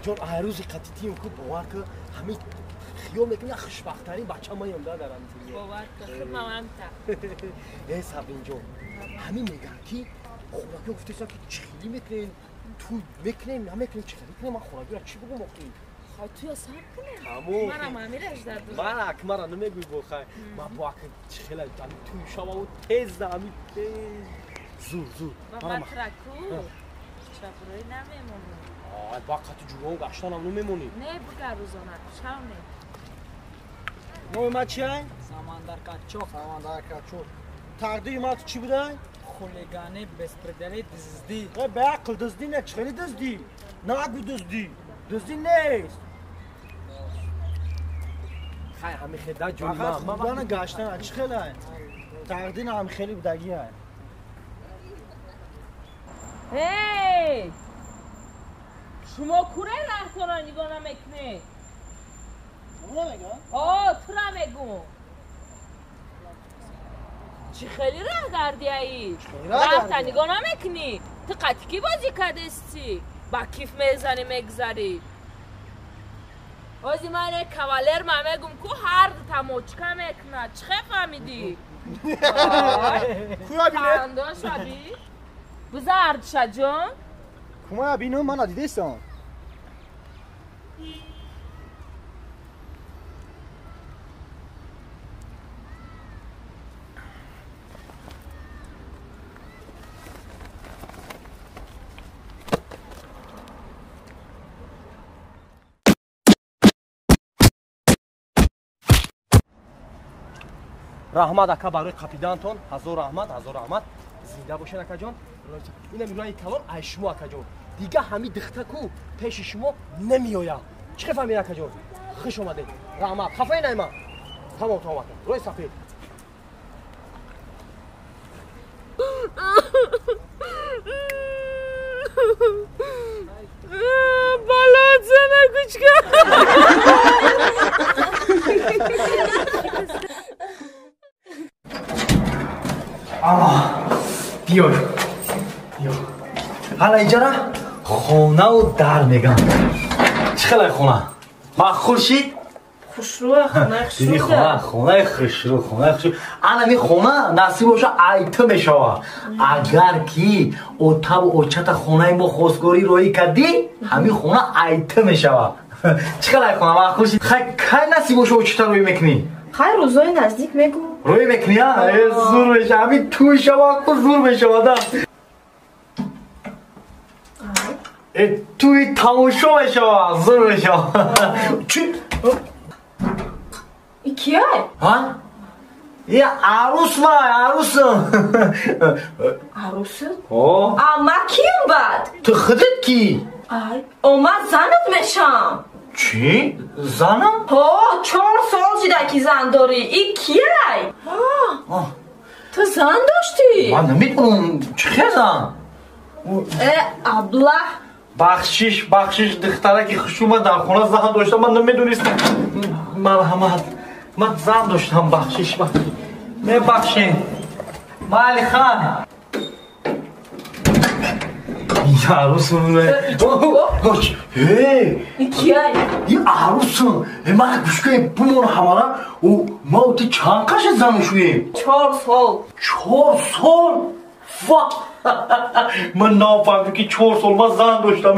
Ҷон, айрӯзи қатитием ку бовар ку, ҳамин хиёл мекунӣ хушбахттарин бача маем да дар ҳамин зиндагӣ. Бовар ку, худмам ҳамта. Э, Сабринҷон, ҳамин мегӯям ки хӯракиҳо гуфтесам ки чӣ хелӣ мекунем, туй мекунем, намекунем, чӣ хелӣ кунем, ман хӯракиро чӣ бугум охи? Хай туя сабр кунем. Тамом. Манам ҳамираш дардум. Мана ак мара намегӯй бо хай. Ман бо ак чӣ хела ҳамин туй шававу тез ҳамин тез. Зур, зур. Ба матраку чабрӯй намемонӣ. Ай, ба қати ҷурон гаштанам намемонӣ. Не, буга рӯзона шав не. Номи ман чия? Самандар Качок. Самандар Качок. Тақдири ман чӣ будай? Хулигани, беспредели, дуздӣ. Э, беақл, дуздӣ не, чӣ хели дуздӣ? Нагӯ дуздӣ. Дуздӣ нест. Хай ҳами хеда ҷони ман. Фақат хӯрдана гаштана чӣ хелай? Тақдир ҳам хеле будагиай. Эй! Шумо куре раҳтонро нигоҳ намекунед? Тура мегӯ? О, тура мегӯм. Чӣ хеле раҳ гардияӣ? Раҳта нигоҳ намекунӣ? Ту қати кӣ бозӣ кардестӣ? Ба киф мезанӣ мегзарӣ. Ози ман е кавалер ма мегум ку ҳар дута мочка мекунад. Чӣ хел фаҳмидӣ? Куя бинед? Хандоша би? Бизардша ҷон. Кумая бинам, ман надидестам. Раҳмат ака барои қапидантон, ҳазор раҳмат, ҳазор раҳмат. Зинда бошед акаҷон. Инам рои калон ай шумо акаҷон. Дига ҳами дихтаку пеши шумо намеояд. Чӣ хел фаҳмид акаҷон? Хуш омадед. Раҳмат. Хафаи най ман. Тамом, тамом ака. Рои сафед. Балад зана кучка. Биёй. Биё. Ҳала иҷара хонаву дар мегам. Чӣ хелай хона? Маъқул шид? Хушрӯ, хонаи хушрӯ. Диди хона, хонаи хушрӯ, хонаи хушрӯ. Ана ми хона насиб боша айта мешава. Агар ки отаву очата хонаи мо хостгорӣ роӣ кардӣ, ҳамин хона айта мешава. Чӣ хелай хона маъқул шид? Хай кай насиб боша очата роӣ мекунӣ? Хай рӯзои наздик мегӯ. Роӣ мекунӣ, а? Э, зур меша. Ҳамин туй шава, ку зур мешава, да. Э, туи тамошо мешава, зур мешава. Чӣ? И кияй? Ҳа? Е, арӯс май, арӯсам. Арӯсат? О. А ма кием баъд? Ту худат кӣ? Ай, о ма занат мешам. Чӣ? Занам? Ҳо, 4 сол шида ки зан дорӣ. И кияй? Ту зан доштӣ? Ман намедонам, чӣ хел зан? Э, аблаҳ. Бахшиш, бахшиш, духтараки хушума дар хона зан доштам, ман намедонистам. Марҳамат, ман зан доштам, бахшиш, бахшиш. Мебахшед. Майли хан. Арӯсум. Э, Кияй? И арӯсум. Э, ман гӯшкаи бумон ҳамара. О, ма ту чанд қаша зану шуем? 4 сол. 4 сол? Ва! Ман нафаҳмидам ки 4 сол ман зан доштам.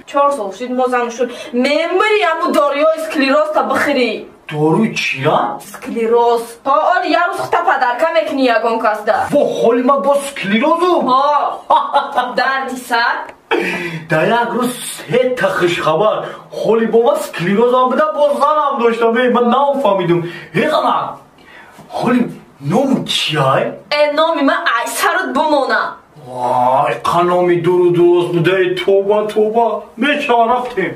4 сол шуд мо зан шуд. Мемири ҳаму доруҳои склерозта бихӯрӣ. Доруи чия? Склероз. То оли як рӯз хута падарка мекунӣ ягон касда. Во, ҳоли ман бо склерозу? Ҳо. Дарди сар. Дар як рӯз сета хушхабар. Ҳоли бо ман склерозам буда, бо занам доштам. Э, ман нафаҳмидам. Э, занак, ҳоли ному чияй? Э, номи ман айсарут бумона. Вай, қаноми дуру дуруст буда. Э, тоба, тоба. Мешава, рафтем.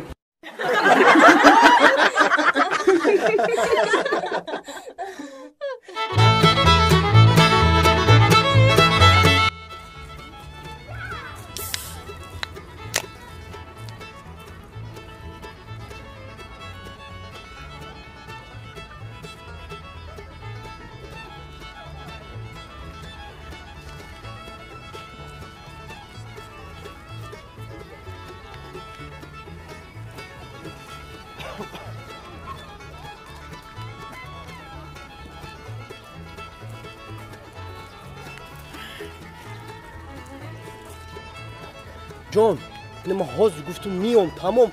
Ҷон, ина ман ҳозир гуфтум миём, тамом.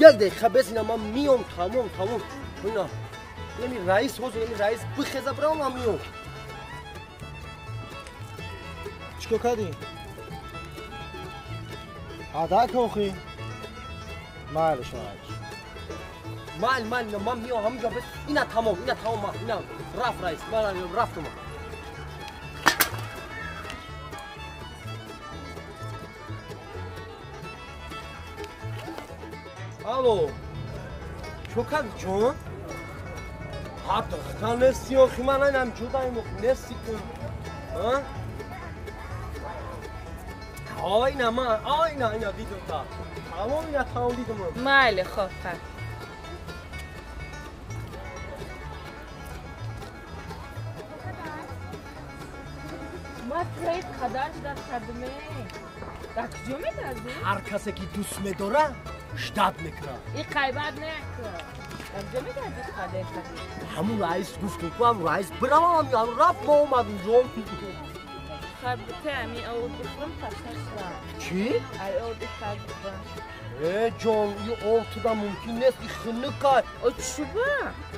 Як дақиқа бес, ина ман миём, тамом, тамом. Ина ами раис ҳозир, ами раис бихеза бирам, ман миём. Чикор кардӣ? Адак охи? Майлиш, майлиш. Майл, майл, ман миём ҳаминҷо бес. Ина тамом, ина тамом, ина рафт раис, ман рафтум. Алло, чо кардӣ ҷон? Ҳа духтар нести охи, ман айнам ҷудаем охи, нести ку. Ҳа? Айна ман, айна, айна дидум та. Тамом, ина тамом дидум. Майли, хоб, хай. Ма тураи қадар ждат кардуме. Дар куҷо мегардӣ? Ҳар касе ки дӯст медора, ждат мекунад. И қайбат накун. Дар куҷо мегардӣ қадар кардӣ? Ҳамун раис гуфтум ку, ҳамун раис биравам, ҳамун рафт, мо омадем ҷон. Хай бите ами об бихӯрам, хаста шудам. Чӣ? Ай об бихӯрам. Э ҷон, и об туда мумкин нест, и хунукай. О чӯба?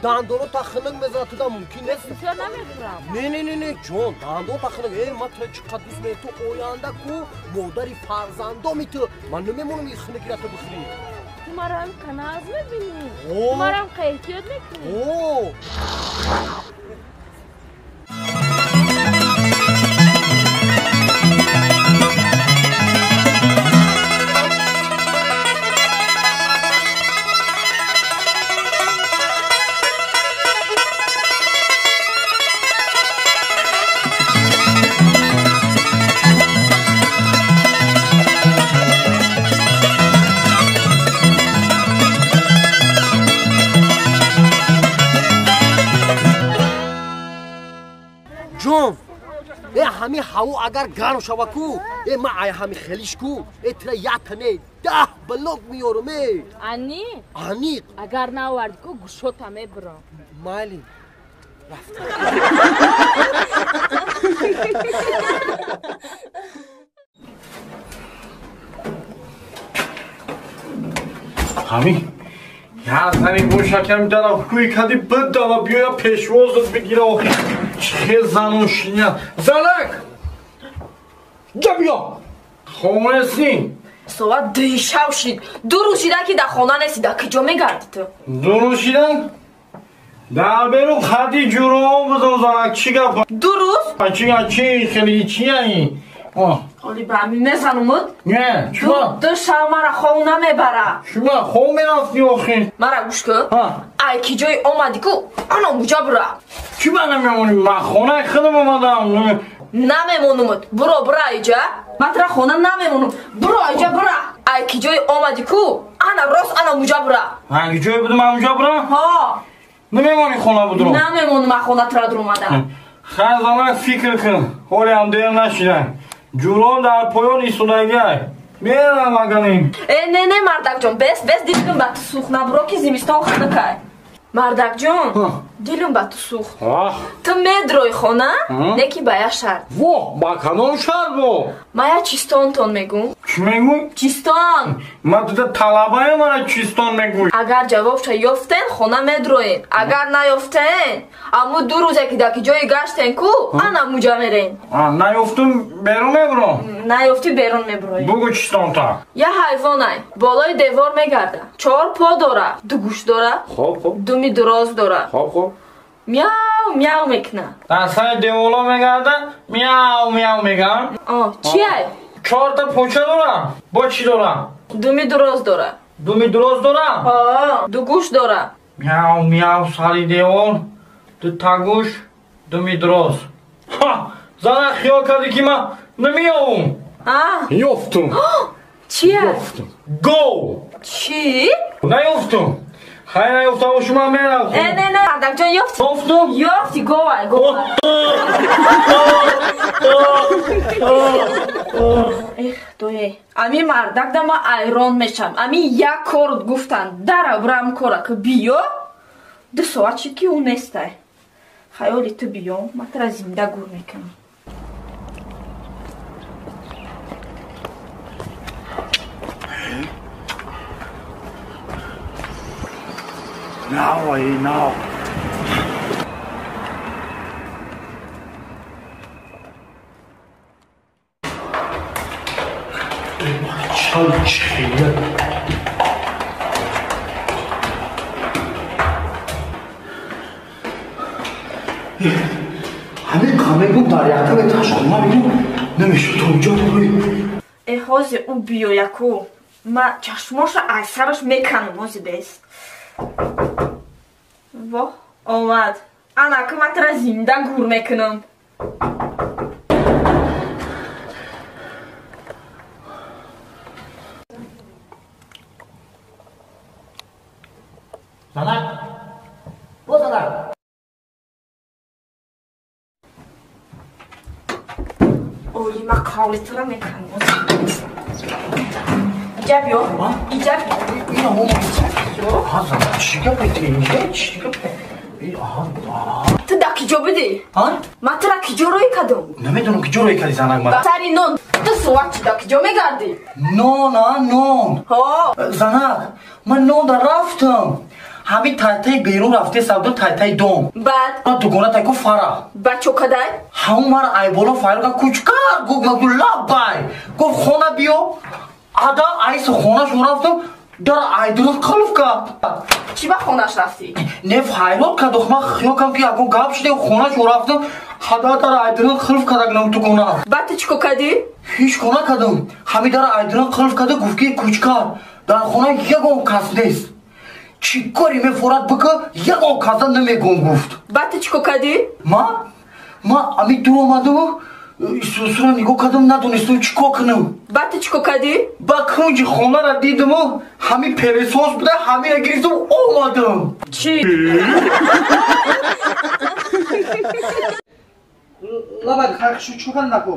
Дандоно та хунук мезанад, туда мумкин нест. Бисёр намехӯрам. Не, не, не, не, ҷон, дандон та хунук. Э, ман тура чӣ қадр дӯст медорам, ту оянда ку модари фарзандоми ту. Ман намемонам и хунукиро ту бихӯрӣ. Ту маро ҳам қаназ мебинӣ? Ту маро ҳам эҳтиёт мекунӣ? О! Ҷон, э ҳами ҳаво агар гарм шава ку, э ман ай ҳами хелиш ку, э тира якта не, 10 блок меёрам э. Аниқ? Аниқ. Агар наоварди ку, гӯшота мебурам. Майли, рафтам. Ҳами як зани бошакам дара ҳукуи кади бидава биёя пешвозат бигира охи. Чӣ зану шиня. Занак! Ҷа биё! Хонеси? Соат дуи шав шид. Ду рӯз шида ки дар хона нести, дар куҷо мегардӣ ту? Ду рӯз шида? Дар берун хади ҷуроон будам занак, чӣ гап? Ду рӯз? Чӣ гап, чӣ хеле чияи? Оли ба ҳамин мезанумуд? Не, чуба? Ду шав мара хов намебара. Чуба, хов мерафти охи? Мара гӯш кун. Ай ки ҷои омадӣ ку, ана муҷа бура. Чуба намемонӣ? Ман хонаи худам омадам. Намемонумуд. Буро, бура иҷа. Ман тура хона намемонум. Буро иҷа, бура. Ай ки ҷои омадӣ ку, ана рост ана муҷа бура. Ай ки ҷои будум ана муҷа бура? Ҳо. Намемонӣ хона будро? Намемонум, ман хона тура дуромадам. Хай занак фикр кун. Ҳоле ҳам дер нашида. Ҷурон дар поён истодагиай. Мерам аганим. Э, не, не, мардакҷон, бес, бес, дилам ба ту сӯхт. Набуро ки зимистон хунукай. Мардакҷон, дилам ба ту сӯхт. Ту медрои хона, не ки ба як шарт. Во, ба кадом шарт во? Ман як чистонтон мегӯм. Чӣ мегӯй? Чистон. Ман туда талабаям, мара чистон мегӯй. Агар ҷавобша ёфтен, хона медроен. Агар наёфтен, аммо ду рӯзе ки дар ки ҷое гаштен ку, ана муҷа мерен. Наёфтум берун мебурам? Наёфтӣ берун мебуроем. Бугӯ чистонта. Як ҳайвонай, болои девор мегарда. Чор по дора, ду гӯш дора. Хоб, хоб. Думи дуроз дора. Хоб, хоб. Мяу, мяу мекуна. Дар сари деворҳо мегарда, мяу, мяу меган. О, чиай? Чорта поча дора. Бо чӣ дора? Думи дуроз дора. Думи дуроз дора? Ҳо, ду гӯш дора. Мяу, мяу сари девор, дута гӯш, думи дуроз. Ҳа, зана хиёл кардӣ ки ман намеёвум. А? Ёфтум. Чия? Ёфтум. Гов. Чӣ? Наёфтум. Хай наёфтам, шума мерам. Э, не, не, мардакҷон, ёфтӣ. Ёфтум? Ёфтӣ, говай, говай. Эх, дое. Ами мардак да ман айрон мешам. Ами як кор гуфтан, дара бурам кора ки биё. Ду соат шид ки ӯ нестай. Хаёли ту биё, ман тура зинда гур мекунам. Нав, нав. Чал чихия. Ҳамин қамегум дар якам этаж хона мегум намешуд то инҷо. Э, ҳози ӯ биёяку, ма чашмоша аз сараш меканам. Ҳози бест. Воҳ, омад. Анаку ма тра зинда гур мекунам. Занак, о, занак. Оли, ма қавли тура меканам. Иҷа биё, иҷа биё. Занак, чӣ гапе? Инҷа чӣ гапе? Ту да киҷо будӣ? Ма тура киҷо рӯй кардам? Намедонам киҷо рӯй кардӣ, занак, ман. Сари нон ду соат чи да киҷо мегардӣ? Нон, а, нон. Ҳо. Занак, ман нон да рафтам. Ҳамин тайтаи берун рафте савдо, тайтаи дом. Баъд? Ба дугона тайку фара. Баъд чо кадай? Ҳамун мара айболо файро ка кучкар гуфт, ма гу лаббай. Гуфт, хона биё. Ада айси хонашон рафтам, дара айдурус қулф кард. Чӣ ба хонаш рафтӣ? Не, файрод кард. Ман хиёл кардам, ки ягон гап шуде, хонашон рафтам, ҳада дара айдурус қулф кардагнам дугона. Баъд ту чӣ кор кардӣ? Ҳеҷ кор накардам. Ҳамин дара айдурус қулф карда, гуфт, ки кучкар, дар хона ягон кас нест, чӣ коре мефорад бика, ягон каса намегӯм, гуфт. Баъд ту чӣ кор кардӣ? Ма ами дур омадаму сусура нигоҳ кардам, надонистам чӣ кор кунам. Баъд ту чӣ кор кардӣ? Ба кунҷи хонара дидаму ҳамин пелесос буда, ҳамина гирифтам, омадам. Чӣ? Лабай, хайшу чӣ кардам наку?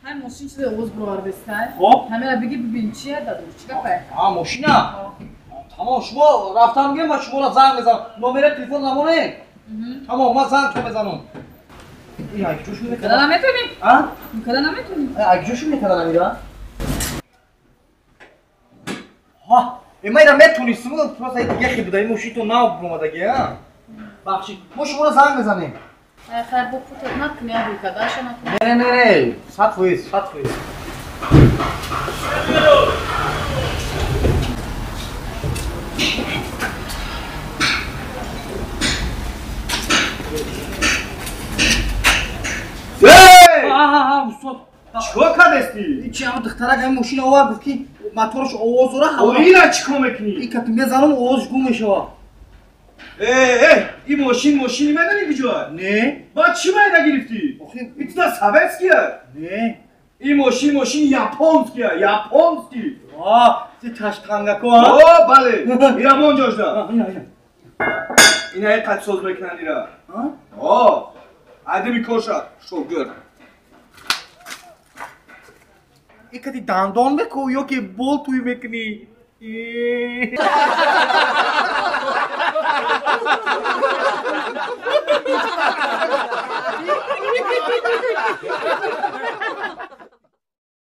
Ҳай, мошин чизе овоз бировардестай. Хоб. Ҳамера биги, бибин, чия даду, чӣ гапе? А, мошина. Тамом, шумо рафтан мегӯям, ман шуморо занг мезанам. Номери телефон намонед. Тамом, ман занг то мезанам. Ин акҷошун Када мекардам. наметонӣ? А? Када наметонӣ? Акҷошун мекардам ира? Ҳа, ман ира метонистам, просто яхе буда, ин мошинто нав омадаги, а? Бахшид, мо шуморо занг мезанем. Ай, хайр, бо путат накунӣ, абӣ кадаша накунӣ. Не, не, не, 100%, 100%. Устод. Чикор кардести? Чи, ама духтарак ҳамин мошина овард, гуфт, ки мотораш овоз дора. Ира чӣ кор мекунӣ? И кати мезанам, овозш гум мешавад. Э, э, ин мошин мошини медонӣ куҷоа? Не. Баъд чӣ майда гирифтӣ? И туда советския? Не. Ин мошин мошини японския, японский. А, ти таштангако, а? О, бале. Ира мон ҷошда. Ина, ина. Ина қад соз мекунанд ира. О, адими коша, шогирд. И кати дандон меку ё ки бол туй мекунӣ?